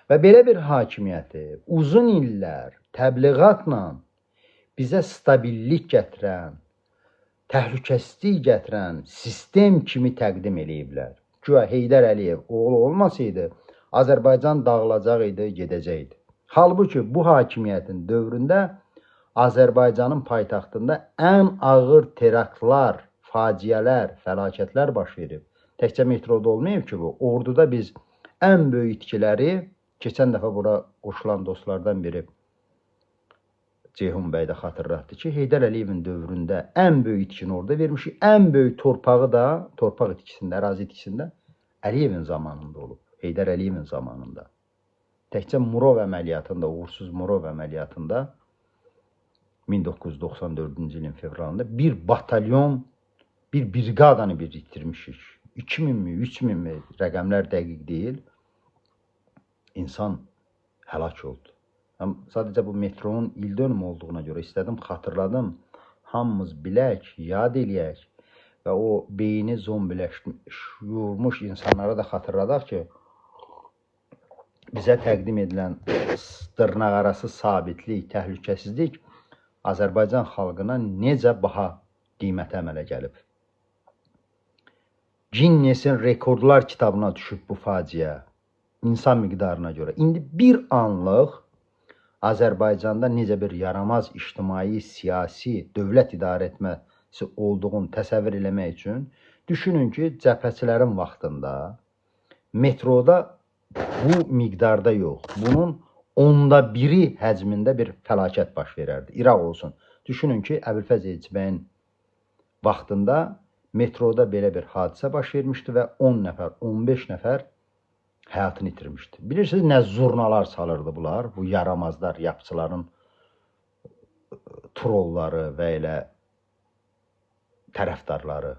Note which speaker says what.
Speaker 1: Və belə bir hakimiyyəti uzun illər təbliğatla bizə stabillik gətirən, təhlükəsizlik gətirən sistem kimi təqdim eləyiblər. Güya Heydər Əliyev oğlu olmasaydı, Azərbaycan dağılacaq idi, gedəcəkdi. Halbuki bu hakimiyyətin dövründə Azərbaycanın paytaxtında ən ağır teraktlar, faciələr, fəlakətlər baş verib. Təkcə metroda olmayıb ki bu. Orduda biz ən böyük itkiləri keçən dəfə bura qoşulan dostlardan biri Ceyhun bəy də xatırlatdı ki, Heydər Əliyevin dövründə ən böyük itkini orada vermişik. Ən böyük torpağı da, torpaq itkisində, ərazi itkisində Əliyevin zamanında olub. Heydər Əliyevin zamanında. Təkcə Murov əməliyyatında, uğursuz Murov əməliyyatında 1994-cü ilin fevralında bir batalyon, bir briqadanı bir itirmişik. 2000 mi, 3000 mi, rəqəmlər dəqiq deyil. İnsan həlak oldu. Həm sadəcə bu metronun ildönümü olduğuna görə istədim, xatırladım. Hamımız bilək, yad eləyək və o beyni zombiləşmiş, yurmuş insanlara da xatırladaq ki, bizə təqdim edilən dırnaqarası sabitlik, təhlükəsizlik Azərbaycan xalqına necə baha qiymətə əmələ gəlib. Guinness-in rekordlar kitabına düşüb bu faciə insan miqdarına görə. İndi bir anlıq Azərbaycanda necə bir yaramaz ictimai, siyasi, dövlət idarə etməsi olduğunu təsəvvür eləmək üçün düşünün ki, cəbhəçilərin vaxtında metroda bu miqdarda yox, bunun 1/10 həcmində bir fəlakət baş verərdi. İraq olsun. Düşünün ki, Əbülfəz Elçibəyin vaxtında metroda belə bir hadisə baş vermişdi və 10 nəfər, 15 nəfər həyatını itirmişdi. Bilirsiniz nə zurnalar çalırdı bunlar, bu yaramazlar, yapçıların trolları və elə tərəfdarları.